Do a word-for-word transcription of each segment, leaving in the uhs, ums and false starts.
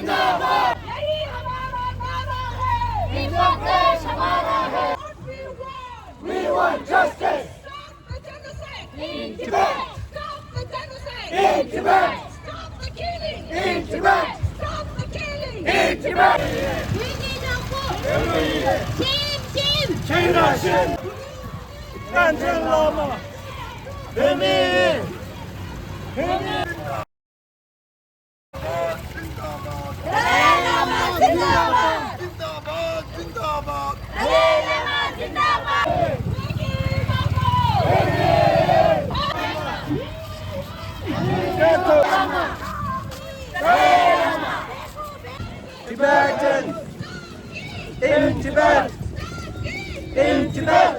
यही हमारा नारा है। हिम्मत से हमारा है। What we want. We want justice. Stop the genocide. In Tibet. Stop the genocide. In Tibet. Stop the killing. In Tibet. Stop the killing. In Tibet. We need our vote. Team, team. China Shin. Panchen Lama. Amen. Amen. जिंदाबाद, जिंदाबाद। जिंदाबाद, जिंदाबाद। दलाई लामा जिंदाबाद। Tibetans in Tibet. In Tibet.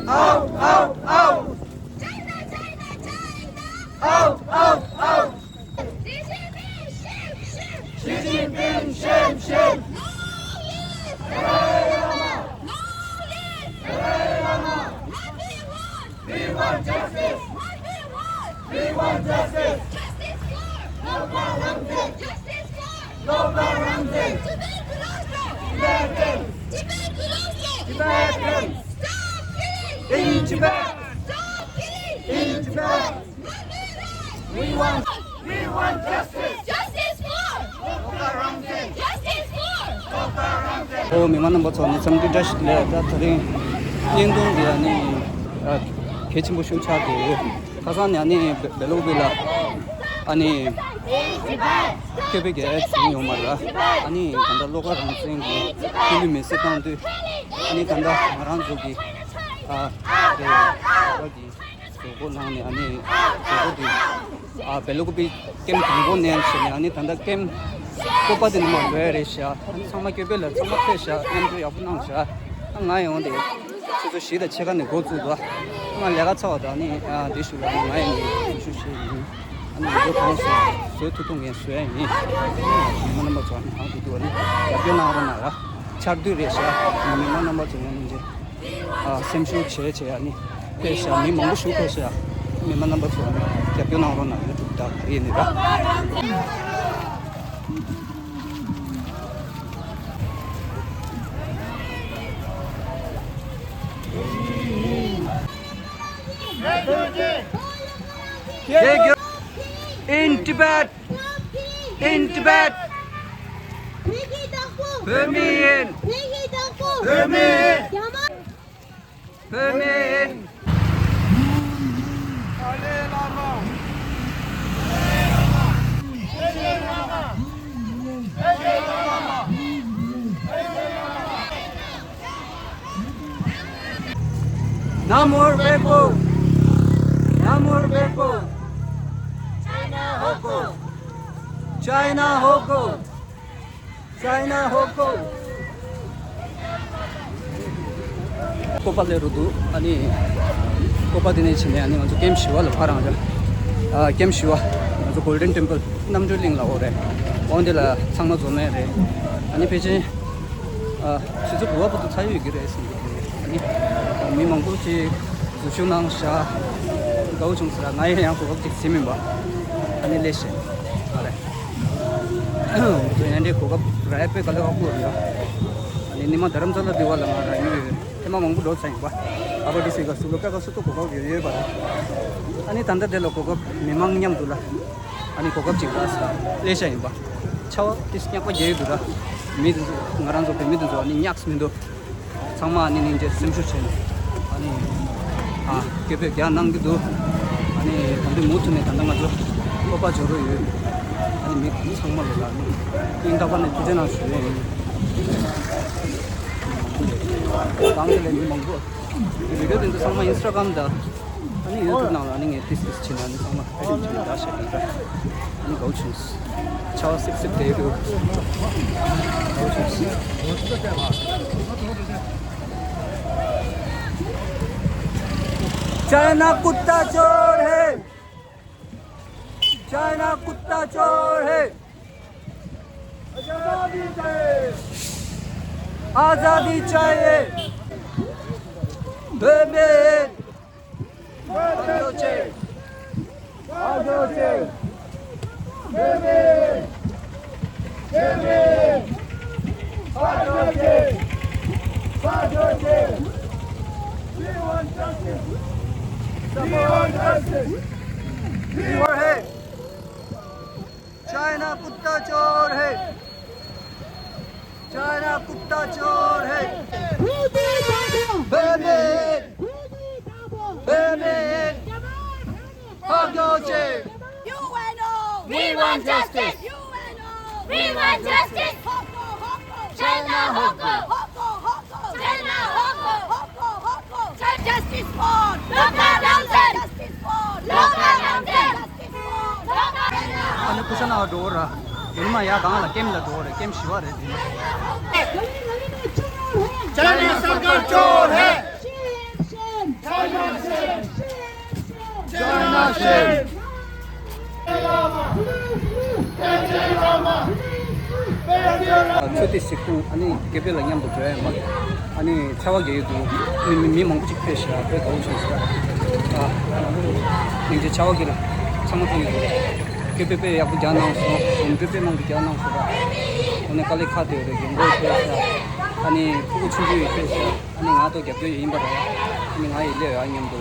Out, out, out. Out, out, out. Xi Jinping, shame, shame. Long live Dalai Lama. Long live Dalai Lama. What we want. We want justice. What we want. We want justice. Justice for Loppa Ramzin. Justice for Loppa Ramzin. Tibet belongs to Tibetans. Tibet belongs to Tibetans. Stop killing. In Tibet. Stop killing. In Tibet. We want, we want justice. Justice for. Justice for. ཨོ་མི་མང་རྣམ་པ་ཚོ་ནི་འཚམས་འདྲི་བཀྲ་ཤིས་བདེ་ལེགས། ད་དེ་རིང་བརྙན་ཐུང་འདི་ཨ་ནི་ཨ་གལ་ཆེན་པོ་ཤུགས་ཆགས་ཏེ་ཡོད། ཁ་སང་ནི་ཨ་ནི་བེ་བེ་ལོག་བི་ལ་ཨ་ནི་སྐྱོབ་པའི་རྒྱལ་བྱུང་ཡོང་མ་རེད། ཨ་ནི་ད་ལྟ་བློ་དགའ་རང་བཙན་གྱི་སྐུ་ལུས་མེ་བསྲེགས་བཏང་དུས་ཨ་ནི་ད་ལྟ་ང་རང་ཚོ་གི་ཨ་དེ་བ་གི་བཟོ་བཀོད་ནང་ནས་ཨ་ནི་བཟོ་བཀོད་དེ་ཨ་བེ་ལོ་ཀོ་པི་ཀེམ་དང་པོ་ནས་བྱས་ནས་ཨ་ནི་ད་ལྟ་ཀེམ་བཀོད་པ་དེ་ནི་མ་འགྲོ་ཡ་རེད་ཤག་ཨ་ནི་ཚང་མ་སྐྱོ་པོ་ལ་ཚང་མ་ཕེབས་ཤག་མཉམ་འབྲེལ་ཡག་པོ་གནང་ཤག་ཨ་ང་ཡོང་དེ་ཆུ་ཚོད་བཞི་དང་ཕྱེད་ཀ་ནས་འགོ་བཙུགས་འདུག་ཨ་ང་ལས་ཀ་ཚར་བ་དང་ཨ་ནི་ཨ་འདི་ཞུ་ལ་ཨ་ནི་ང་ཡང་ནི་འཛུལ་ཞུགས་བྱས་ཡིན། ཨ་ནི་འདི་གང་བཟོ་བཟོ་ཐུབ་ཐུབ་ངས་བཟོ་ཡ་ཡིན། མི་མང་རྣམ་པ་ཚོ་ཨ་ནི་གང་ཐུབ་ཐུབ་ཨ་ནི་རྒྱབ་སྐྱོར་གནང་རོགས་གནང་ར། ཆར་དུས་རེད་ཤག་མི་མང་རྣམ་པ་ཚོ་ངོ་མ་འདི། ཨ་སེམས་ཤུགས་བྱས་བྱས་ཨ་ནི་ཕེབས་ཤག་མི་མང་པོ་ཞིག་ཕེབས་ཤག་མི་མང་རྣམ་པ་ཚོ་ཨ་ནི་རྒྱབ་སྐྱོར་གནང་རོགས་གནང་ཡོད་འདུག་ད་ཡིན་ནི་ར། In Tibet. In Tibet. བོད་མི་ཡིན། བོད་མི་ཡིན། བོད་མི་ཡིན། Namo Bhagavato. Namo Bhagavato. China Hogo. China Hogo. China Hogo. བཀོད་པ་ལས་རུ་འདུག་ཨ་ནི་བཀོད་པ་དེ་ནས་ཕྱིན་ནས་ཨ་ནི་ང་ཚོ་ཀེམ་བཞི་པ་ལ་ཕར་རང་ར། ཨ་ཀེམ་བཞི་པ་ང་ཚོ་Golden Temple རྣམ་གྲོལ་གླིང་ལ་འོ་རེད། འོ་འདི་ལ་ཚང་མ་འཛོམས་ནས་རེད། ཨ་ནི་ཕལ་ཆེར། ཨ། ཆུ་ཚོད་དགུ་པ་བར་དུ་ཚར་ཡོད་ཀྱི་རེད་ཟེར་གྱི་འདུག་ཨ་ནི། མི་མང་པོ་ཅིག་འཛུལ་ཞུགས་གནང་ཤག་དགའ་བོ་བྱུང་ཟེར་ང་ཡང་ཡང་གོ་སྐབས་ཅིག་ཟིན་མིན་པ། ཨ་ནི་ལས་ཤེས། ཨ་རེད། ང་ཚོ་ཡང་འདྲའི་གོ་སྐབས་རག་ཡ་དཔེ་དཀའ་ལས་ཁག་པོ་རེད་ཡ། ཨ་ནི་ཉི་མ་རྡ་རམ་ས་ལ་འདི་བ་ལ་ང་རག་མྱོང་ཡོད། ཐེངས་མ་མང་པོ་འགྲོ་ཚར་ཡིན་པ། ཨ་བ་ཌི་སི་ག་སུ་ལོ་ཀ་ག་སུ་ཏོ་གོ་སྐབས་ཡོད་ཡོད་པ་རེད། ཨ་ནི་ད་ལྟ་དེ་ལ་གོ་སྐབས་མི་མང་མཉམ་དུ་ལ། ཨ་ནི་གོ་སྐབས་ཅིག་རག་ས་ལས་ཤ་ཡིན་པ། ཆར་པ་ཏིས་སྙེག་པ་རྒྱག་གི་འདུག་ར། མི་དེ་ཚོ་ང་རང་ཚོ་བོད་མི་དེ་ཚོ་ཨ་ནི་སྙགས་མི་འདུག་ཚང་མ་ཨ་ནི་སྙིང་རྗེ་སེམས་ཤུགས་བྱས་ནས་ཨ་ནི་ཨ་སྐད་འབོད་རྒྱག་གནང་གི་འདུག་ཨ་ནི་ད་འདི་མུ་མཐུད་ནས་ད་ལྟ་ང་ཚོ་སྤོབས་པ་འཇོག་རོགས་ཡོད། ཨ་ནི་མི་ཚང་མ་ལ་ཨ་ནི་སྙིང་ཐག་པ་ནས་ཐུགས་རྗེ་གནང་ཞུ་ཡས་ཡིན། གང་གི་ལས་མི་མང་པོ་བི་ཌིའོ་དེ་ཚོ་ཚང་མ་ཨིན་སི་ཊ་གྷ་རམ་དང་། ཨ་ནི་ཡུ་ཊུབ་ནང་ལ་ཨ་ནི་ངས་ཏིས་ཏིས་བྱས་ནས་ཨ་ནི་ཚང་མ་ཨ་ནི་བྱས་ནས་བདག་བཤད་ཀྱི་ཡིན། ཨ་ནི་དགའ་བོ་བྱུང་། ཆར་པ་སིབ་སིབ་བསྡད་ཡོད། དགའ་བོ་བྱུང་། चाइना कुत्ता चोर है। चाइना कुत्ता चोर है। आजादी चाहिए। आजादी चाहिए। भूमि। आजोचे। आजोचे। Baby! Baby! Fuck your kid! Fuck your kid! We want justice! We want justice! We want hate! China kutta chor hai! China kutta chor hai! Baby! Baby! Fuck your kid! U N O! We want justice! U N O! We want justice! Hoko, hoko! China hoko! Hoko, hoko! China hoko! Hoko, hoko! Justice for Lokha Rangchen! Justice for Lokha Rangchen! Justice for Lokha Rangchen! ཨ་ནི་ཕུ་ས་ན་འགྲོ་ར། ཡིན་མ་ཡ་གང་ལ་ཀེམ་ལ་འགྲོ་རེད། ཀེམ་བཞི་བ་རེད་དེ་ནི། China sarkar chor hai! China shame! China shame! ཚོད་ལྟའི་གཟིགས་སྐོང་ཨ་ནི་དགེ་འཕེལ་ལ་མཉམ་དུ་འགྲོ་ཡ་ཡིན་པ། ཨ་ནི་ཆར་པ་རྒྱག་གི་འདུག་མི་མི་མང་པོ་ཅིག་ཕེབས་ཤག་དཔེ་དགའ་བོ་བྱུང་ཤག་ཨ་སྙིང་རྗེ། ཆར་པ་རྒྱག་ཚང་མ་མཐོང་གི་འདུག་དགེ་འཕེལ་དཔེ་ཡག་པོ་རྒྱག་གནང་སོང་། དགེ་འཕེལ་དཔེ་མང་པོ་རྒྱག་གནང་སོང་ར། འོ་ན་དཀའ་ལས་ཁག་དེ་རེད། རྒན་གོག་ཕེབས་ཤག་ཨ་ནི་ཕྲུ་གུ་ཆུང་ཆུང་ཡོད་ཕེབས་ཤག་ཨ་ནི་ང་ཚོ་རྒྱབ་སྐྱོར་ཡིན་པ་རེད། ཨ་ནི་ང་ཡི་སླེབས་ཡ་མཉམ་དུ་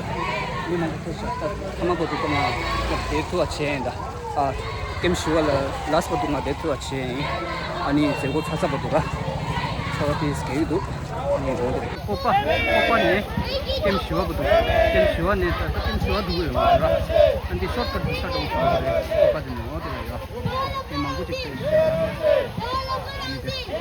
མི་མང་པོ་ཐུག་ཤག་ད་ཐ་མ་གོ་ཐུག་པ་ང་དེ་ཐུག་པ་བྱས་ཡིན་ད། ཨ་ཀེམ་བཞི་བ་ལ་ལ་སི་ཊི་བར་དུ་ང་དེ་ཐུག་པ་བྱས་ཡིན། ཨ་ནི་མཛད་སྒོ་ཚར་ཚར་བར་དུ་ར་ཚར་བ་དེ་སྐད་ཡིག་འདུག་ཨ་ནི་འོང་དེ་རེད། སྤོབས་པ་སྤོབས་པ་ནས་ཀེམ་བཞི་བ་བར་དུ་ཀེམ་བཞི་བ་ནས་ད་ཀེམ་བཞི་བ་འགྲོ་གི་ཡོད་ར། ཨ་འདི་ཤོར་ཀ་ཊི་འདི་ཤ་ཌའུན་བྱུང་བ་རེད། སྤོབས་པ་དེ་ནས་འོང་དེ་རེད་ཡ། དེ་མང་པོ་ཅིག་ཕེབས་ཡོད་ར། ཨ་ནི་དེ།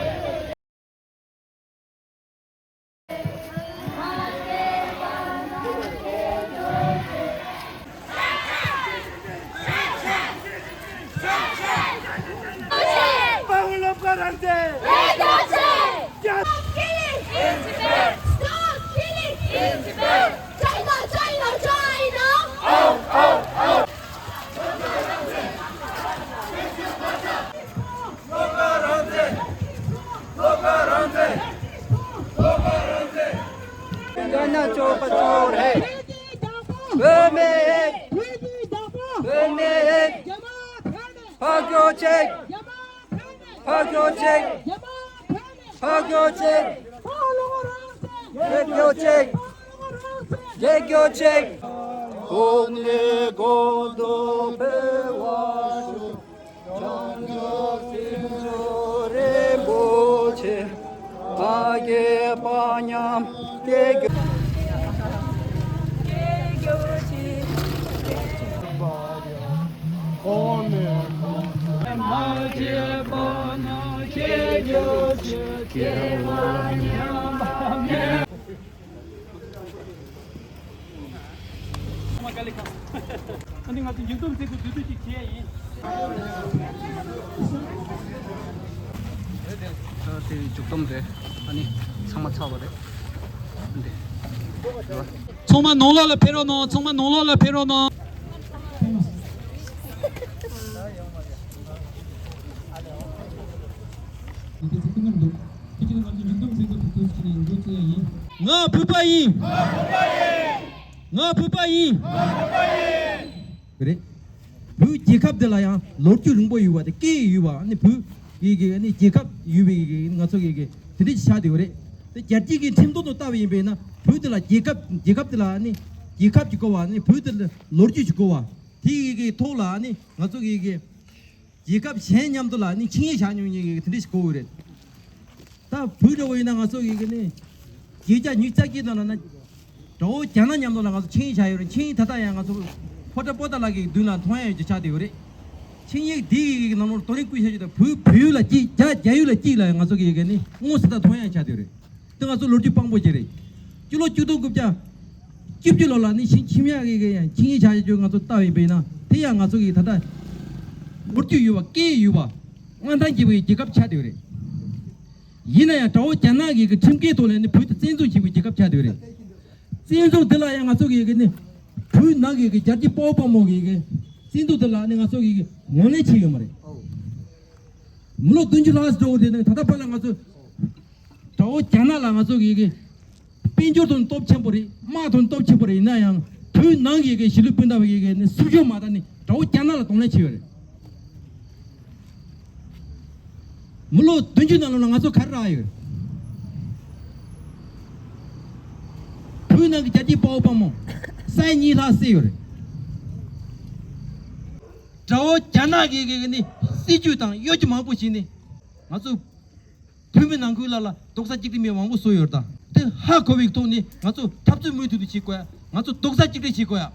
Stop killing! Stop killing! China, China, China! China chor pa chor hai. Women! Women! Phagyo chek! Phagyo chek! Phagyo chek! Phagyo chek! Phagyo chek! Only God of the world. ཨ་ནི་ང་ཚོ་མཇུག་སྡོམ་མཛད་སྒོ་བསྡུས་བསྡུས་ཅིག་བྱས་ཡིན། ད་དེ་མཇུག་སྡོམ་རེད། ཨ་ནི་ཚང་མ་ཚར་བ་རེད། འདི། ཚང་མ་ནང་ལོགས་ལ་ཕེབས་རོགས་གནང་། ཚང་མ་ནང་ལོགས་ལ་ཕེབས་རོགས་གནང་། ང་བོད་པ་ཡིན། ང་བོད་པ་ཡིན། རེད། བོད་རྒྱལ་ཁབ་འདི་ལ་ཡང་ལོ་རྒྱུས་རིང་པོ་ཡོད་པ་དེ་སྐད་ཡོད་པ་ནི་བོད་ཡི་གེ་ནི་རྒྱལ་ཁབ་ཡོད་པའི་ཡི་གེ་ང་ཚོ་ཡི་གེ་དེ་འདྲ་ཞིག་ཆགས་བསྡད་ཡོད་རེད། དེ་རྒྱལ་སྤྱིའི་གི་ཁྲིམས་ཐོག་ཏུ་བལྟ་བ་ཡིན་པས་ན་བོད་འདི་ལ་རྒྱལ་ཁབ་རྒྱལ་ཁབ་འདི་ལ་ནི་རྒྱལ་ཁབ་ཀྱི་སྐོར་བ་ནི་བོད་འདི་ལ་ལོ་རྒྱུས་ཀྱི་སྐོར་བ་དེ་ཡི་གེ་ཐོག་ལ་ནི་ང་ཚོ་ཡི་གེ་རྒྱལ་ཁབ་གཞན་མཉམ་དུ་ལ་ནི་ཆིངས་ཡིག་བཞག་མྱོང་མཁན་གྱི་དེ་འདྲ་ཞིག་གོ་གི་རེད། ད་བོད་འདྲ་བོ་ཡིན་ན་ང་ཚོ་ཡི་གེ་ནི་བརྒྱད་བརྒྱ་ཉི་ཤུ་རྩ་བརྒྱད་ནང་ལ་ན་དགྲ་བོ་རྒྱ་ནག་མཉམ་དུ་ལ་ང་ཚོ་ཆིངས་ཡིག་བཞག་ཡོད་རེད། ཆིངས་ཡིག་ད་ལྟ་ཡང་ང་ཚོ་ཕོ་བྲང་པོ་ཏཱ་ལ་གི་མདུན་ལ་མཐོང་ཡ་ཡོད་ཀྱི་ཆགས་བསྡད་ཡོད་རེད། ཆིངས་ཡིག་འདི་ཡི་གེ་ནང་ལོགས་དོ་རིང་བསྐུལ་བྱ་རྒྱུ་དང་བོད་བོད་ཡུལ་ལ་གཅིག་རྒྱ་རྒྱ་ཡུལ་ལ་གཅིག་ལ་ང་ཚོ་གི་ཡི་གེ་ནི་དངོས་སུ་ད་མཐོང་ཡ་ཆགས་བསྡད་ཡོད་རེད། དེ་ང་ཚོ་ལོ་རྒྱུས་དཔང་པོ་ཅིག་རེད། སྤྱི་ལོ་ཆིག་སྟོང་དགུ་བརྒྱ་བཅུ་བཞི་ལོ་ལ་ནི་ཤིང་ཁྱིམ་ཡག་གི་གི་ཡང་ཆིངས་ཡིག་བཞག་ཡོད་ང་ཚོ་ལྟ་བས་པས་ན་དེ་ཡང་ང་ཚོ་གི་ད་ལྟ་ལོ་རྒྱུས་ཡོད་པ་སྐད་ཡོད་པ་མངའ་ཐང་རྒྱས་པའི་རྒྱལ་ཁབ་ཆགས་བསྡད་ཡོད་རེད། ཡིན་ན་ཡང་དགྲ་བོ་རྒྱ་ནག་གི་གི་ཁྲིམས་འགལ་ཐོག་ནས་ནི་བོད་དུ་བཙན་འཛུལ་བྱས་པའི་རྒྱལ་ཁབ་ཆགས་བསྡད་ཡོད་རེད། བཙན་འཛུལ་འདི་ལ་ཡང་ང་ཚོ་གི་གི་ནི་བོད་ནང་གི་གི་རྒྱལ་གཅེས་དཔའ་བོ་དཔའ་མོ་གི་གི་བཙན་འཛུལ་འདི་ལ་ནི་ང་ཚོ་གི་གི་ངོས་ལེན་བྱས་ཡོད་མ་རེད། མི་ལོ་བདུན་ཅུ་ལྷག་ཙམ་འགྲོ་བ་དེ་ནི་ད་ལྟ་བར་ལ་ང་ཚོ་དགྲ་བོ་རྒྱ་ནག་ལ་ང་ཚོ་གི་གི་དཔལ་འབྱོར་དོན་སྟོབས་ཆེན་པོ་རེད། དམག་དོན་སྟོབས་ཆེན་པོ་རེད། ཡིན་ན་ཡང་བོད་ནང་གི་གི་གཞིས་ལུས་སྤུན་ཟླ་བ་གི་གི་ནི་སྲིད་གཞུང་མ་དང་ནི་དགྲ་བོ་རྒྱ་ནག་ལ་གདོང་ལེན་བྱས་ཡོད་རེད། མི་ལོ་བདུན་ཅུ་ནང་ལོགས་ལ་ང་ཚོ་ག་རེ་རག་ཡོད་རེད། བོད་ནང་གི་རྒྱལ་གཅེས་དཔའ་བོ་དཔའ་མོ་ས་ཡ་གཉིས་ལྷག་བསད་ཡོད་རེད། དགྲ་བོ་རྒྱ་ནག་གི་གི་ནི་སྲིད་ཇུས་དང་གཡོ་སྒྱུ་མང་པོ་བྱས་ནས་ང་ཚོ་བོད་མི་ནང་ཁུལ་ལ་ལ་རྡོག་རྩ་གཅིག་སྒྲིལ་མེད་མང་པོ་བཟོས་ཡོད་ད། དེ་ཧ་གོ་བའི་ཐོག་ནས་ང་ཚོ་འཐབ་རྩོད་མུ་མཐུད་དུ་བྱེད་དགོས་ཡ། ང་ཚོ་རྡོག་རྩ་གཅིག་སྒྲིལ་བྱེད་དགོས་ཡ།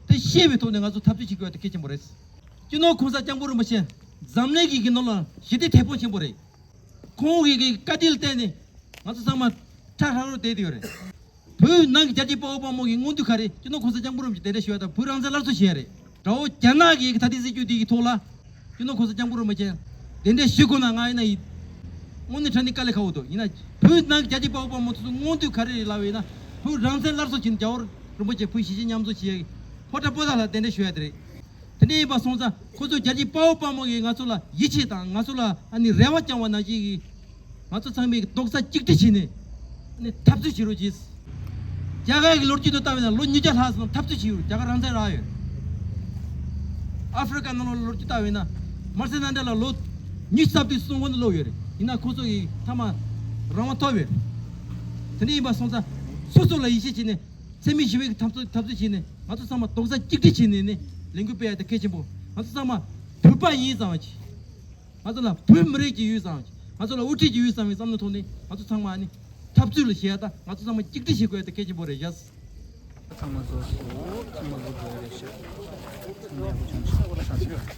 དེ་ཤེས་པའི་ཐོག་ནས་ང་ཚོ་འཐབ་རྩོད་བྱེད་དགོས་ཡ་དེ་གལ་ཆེན་པོ་རེད། སྤྱི་ནོར་གོང་ས་སྐྱབས་མགོན་རིན་པོ་ཆེ་འཛམ་གླིང་གི་གི་ནང་ལ་ཞི་བདེ་དེད་དཔོན་ཆེན་པོ་རེད། ཁོང་གི་གི་བཀའ་དྲིན་ལ་བརྟེན་ནས་ང་ཚོ་ཚང་མ་ཁྲ་ཁྲ་རུ་བསྡད་ཡོད་རེད། བོད་ནང་གི་རྒྱལ་གཅེས་དཔའ་བོ་དཔའ་མོ་གི་མངོན་འདོད་ག་རེ། སྤྱི་ནོར་གོང་ས་སྐྱབས་མགོན་རིན་པོ་ཆེ་གདན་འདྲེན་ཞུ་ཡ་དང་བོད་རང་བཙན་སླར་གསོ་བྱེད་ཡ་རེད། དགྲ་བོ་རྒྱ་ནག་གི་ད་ལྟའི་སྲིད་ཇུས་འདི་གི་ཐོག་ལ་སྤྱི་ནོར་གོང་ས་སྐྱབས་མགོན་རིན་པོ་ཆེ་གདན་འདྲེན་ཞུ་དགོས་ན་ང་ཡིན་ན་ཡིན། དངོས་གནས་དྲང་གནས་དཀའ་ལས་ཁག་པོ་འདུག་ཡིན་ན་བོད་ནང་གི་རྒྱལ་གཅེས་དཔའ་བོ་དཔའ་མོ་ཚོ་མངོན་འདོད་ག་རེ་རེད་ལབ་པ་ཡིན་ན་བོད་རང་བཙན་སླར་གསོ་བྱེད་ན་རྒྱལ་བ་རིན་པོ་ཆེ་བོད་གཞིས་བྱེས་མཉམ་འཛོམས་བྱེད་ཡ་གི་ཕོ་བྲང་པོ་ཏ་ལ་གདན་འདྲེན་ཞུ་ཡ་དེ་རེད། དེ་འདྲ་ཡིན་པ་སོང་ཙང་ཁོ་ཚོ་རྒྱལ་གཅེས་དཔའ་བོ་དཔའ་མོ་གིས་ང་ཚོ་ལ་ཡིད་ཆེས་དང་ང་ཚོ་ལ་ཨ་ནི་རེ་བ་བཅངས་པ་ནང་བཞིན་གྱི་ང་ཚོ་ཚང་མས་རྡོག་རྩ་གཅིག་སྒྲིལ་བྱས་ནས་ཨ་ནི་འཐབ་རྩོད་བྱེད་རོགས་གྱིས། རྒྱ་གར་གྱི་ལོ་རྒྱུས་དུ་ལྟ་བས་ན་ལོ་ཉིས་བརྒྱ་ལྷག་ཙམ་འཐབ་རྩོད་བྱས་ཡོད། རྒྱ་གར་རང་བཙན་རག་ཡོད། ཨ་ཧྥེ་རི་ཀ་ནང་ལོགས་ལོ་རྒྱུས་ལྟ་བས་ན་མར་སེལ་ནཱ་ཌེ་ལ་ལོ་ཉི་ཤུ་རྩ་བདུན་སྲུང་འཁོར་དུ་ལོག་ཡོད་རེད། ཡིན་ན་ཁོ་ཚོ་གིས་མཐའ་མ་རང་དབང་ཐོབ་ཡོད་རེད། དེ་འདྲ་ཡིན་པ་སོང་ཙང་སོ་སོ་ལ་ཡིད་ཆེས་བྱས་ནས། འཚེ་མེད་ཞི་བའི་འཐབ་རྩོད་འཐབ་རྩོད་བྱས་ནས་ང་ཚོ་ཚང་མ་རྡོག་རྩ་གཅིག་སྒྲིལ་བྱས་ནས་ནི་ལས་འགུལ་སྤེལ་ཡ་དེ་གལ་ཆེན་པོ། ང་ཚོ་ཚང་མ་བོད་པ་ཡིན་ཙང་ཅི། ང་ཚོ་ལ་བོད་མི་རིགས་ཀྱི་ཡུལ་ཙང་ཅི། ང་ཚོ་ལ་དབུ་ཁྲིད་ཀྱི་ཡུལ་ཙང་བའི་བསམ་བློ་ཐོག་ནས་ང་ཚོ་ཚང་མ་ནི་འཐབ་རྩོད་ལ་བྱེད་ཡ་དང་ང་ཚོ་ཚང་མ་གཅིག་སྒྲིལ་བྱེད་དགོས་ཡ་དེ་གལ་ཆེན་པོ་རེད་ཤག་ཚང་མ་བཟོ་ཤོག་ཚང་མ་བཟོ་དགོས་རེད་ཤག་ཚང་མ་ཡག་པོ་བྱུང་ཤག